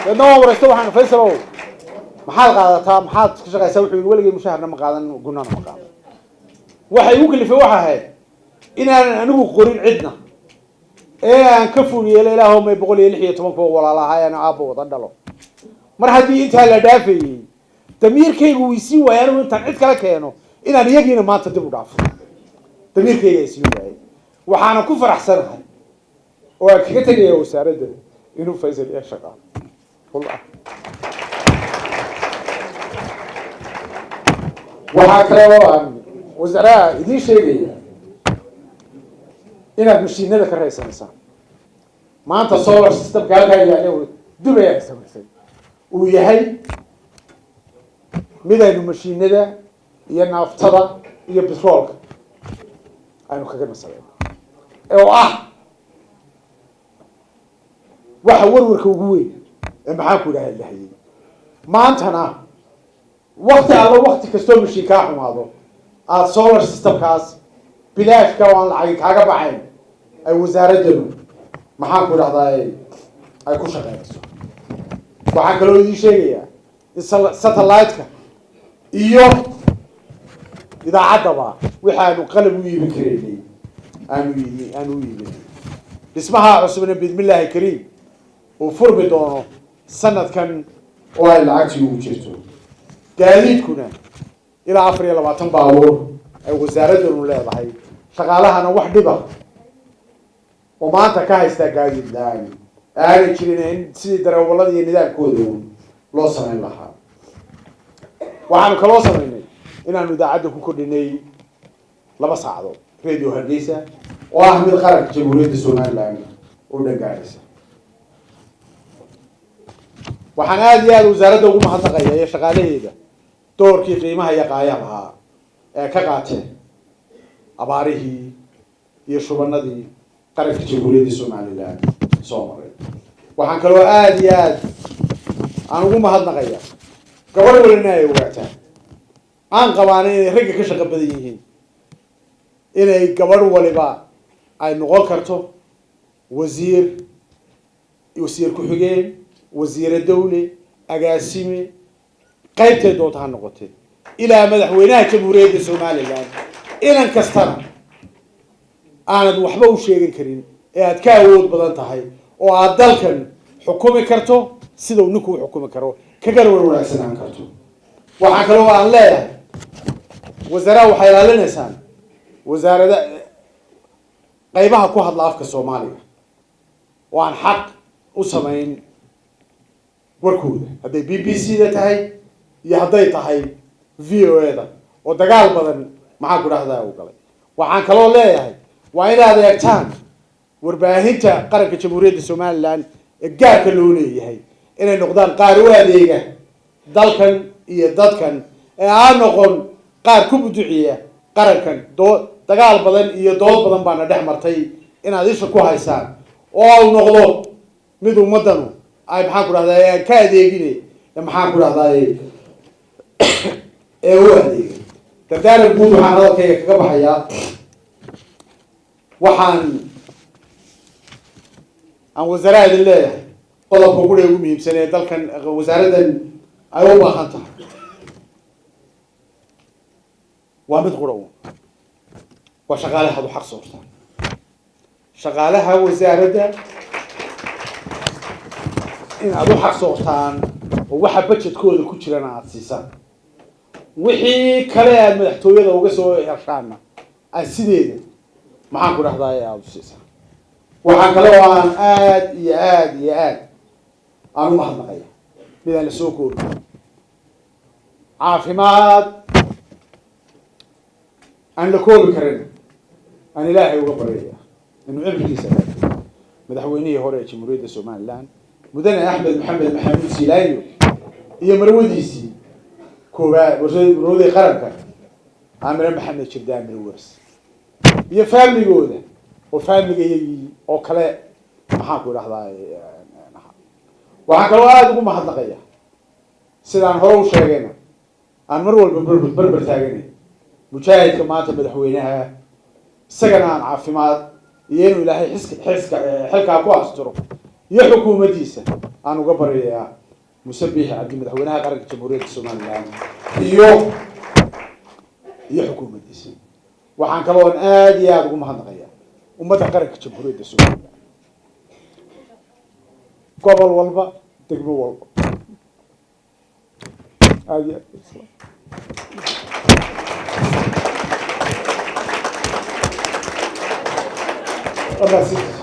Deedna waan waraysta, waxaan: "Faysalow, maxaad qaadataa? Maxaad ka shaqaysaa?" Wuxuu yidhi: "Weligay mushaharna ma qaadan, gunana ma qaadan." Waxay igu kalifay waxa ahayd inaanan anigu qorin cidna ee aan ka ful yeelo. Ilaahow may 116 kuwa walaalahaayana aabba wada dhalo. Mar haddii intaa la dhaafayey, damiirkaygu wii siin waayay anigu intaan cid kala keeno inaan iyagiina maanta dib u dhaafo. Damiirkayga isiin waayay. Waxaana ku faraxsanahay oo aan kaga tegaya wasaaradda inuu Faysal iya shaqaalo. Wallah, waxaa kale oo aan wasaaraha idiin sheegaya inaad mashiinada ka raysanaysaan. Maanta solar systemka halkaa yaalla Dubay ay samaysay uu yahay mid aynu mashiinada iyo naaftada iyo bitroolka aynu kaga nasabayno, oo ah waxa warwarka ugu weyn ee maxaan ku idhaha lahayay. Maantana wakti allo wakti kastoo mashiin kaa xumaado, aada solar systemkaas bilaashka oo aan lacagi kaaga baxayn ay wasaaraddanu, maxaan ku idhahdaa, ay ku shaqeynayso. Waxaan kaloo idiin sheegayaa in satellite-ka iyo idaacaddaba waxaanu qalab u iibin karaynay aanu u iibinay. Dhismaha cusubna, biidmi illaahi kariim, uu furmi doono sanadkan oo ay lacagtii ugu jirto. Gaadiidkuna ilaa 24 baabuur ay wasaaraddanu leedahay, shaqaalahana wax dhiba oo maanta ka haystaa gaadiid la-aan aanay jirin, in sidii dareewalada iyo nidaamkooda uun loo samayn lahaa. Waxaanu kaloo samaynay inaanu idaacadda ku kordhinay 2 saacadood, Radio Hargeysa, oo ah mid qaranka Jamhuuriyadda Somaliland oo dhan gaadhaysa. Waxaan aada iyo aada wasaaradda ugu mahadnaqaya iyo shaqaalaheeda doorkii qiimaha iyo qaayaha lahaa ee ka qaateen abaarihii iyo shubanadii qaranka Jamhuuriyadda Somaliland soo maray. Waxaan kaloo aada iyo aada aan ugu mahadnaqaya, gabadh walina ay ogaataan, aan qabaana inay ragga ka shaqo badan yihiin, inay gabadh waliba ay noqon karto wasiir, wasiir ku-xigeen, wasiire dawle, agaasime, qaybtay doonta ha noqotee, ilaa madaxweynaha Jamhuuriyadda Somaliland. Inan kastana aanad waxba u sheegan karin ee aad ka awood badan tahay oo aad dalkan xukumi karto sida uu ninku u xukumi karo, kagana war wanaagsanaan karto. Waxaa kaloo aan leeyahay, wasaaraha waxay ilaalinaysaan wasaarada qaybaha ku hadla afka Soomaaliga oo aan xaq u samayn warkooda, hadday BBC da tahay iyo hadday tahay VOA da, oo dagaal badan, maxaan ku dhahdaa, u galay. Waxaan kaloo leeyahay, waa inaad eegtaan warbaahinta qaranka Jamhuuriyadda Somaliland ee gaarka loo leeyahay inay noqdaan qaar u adeega dalkan iyo dadkan, ee aan noqon qaar ku buduciya qarankan. Doo dagaal badan iyo dood badan baana dhex martay, inaad isha ku haysaan oo au noqdo mid ummadanu ay, maxaan ku dhahdaa, aan ka adeegine, maxaan ku dhahdaa, ee u adeega. Dardaaran guud waxaan hadalkayga kaga baxayaa, waxaan aan wasaaraha idin leeyahay, qodobka qura ugu muhiimsan ee dalkan wasaaraddan ay u baahan tahay waa mid qura un: waa shaqaalaha ad u xaq soortaan. Shaqaalaha wasaaradda in aad u xaq soortaan oo waxa budgetkooda ku jirana aada siisaan, wixii kale aad madaxtooyada uga soo heshaana aad sideeda, maxaan ku dhahdaa, aada u siisaan. Waxaan kale oo aan aada iyo aada iyo aad aan u mahadnaqaya mid aan la soo koobi, caafimaad aan la koobi karin aan Ilaahay uga baryaya inuu cimrigiisa madaxweynihii hore ee Jamhuuriyadda Somaliland, Mudane Axmed Maxamed Maxamuud Silaayo, iyo marwadiisii koowaad, marwadii qaranka, Aamine Maxamed Jirde, Aamine Wers, iyo faamligooda oo faamliga iyagii oo kale, maxaan ku idhahdaa. Waxaan kaloo aada ugu mahadnaqaya, sidaan hore u sheegayna aan mar walba berber berber taaganay, mujaahidka maanta madaxweynaha, isagana aan caafimaad iyo inuu Ilaahay xiska xiska xilkaa ku asturo. Iyo xukuumaddiisa aan uga baryayaa, Muuse Biixi Cabdi, madaxweynaha qaranka Jamhuuriyadda Somaliland iyo xukuumaddiisa. Waxaan kaloon aada iyo aada ugu mahadnaqayaa ummadda qaranka Jamhuuriyadda Somaliland, gobol walba, degmo walba, aada iyo aad.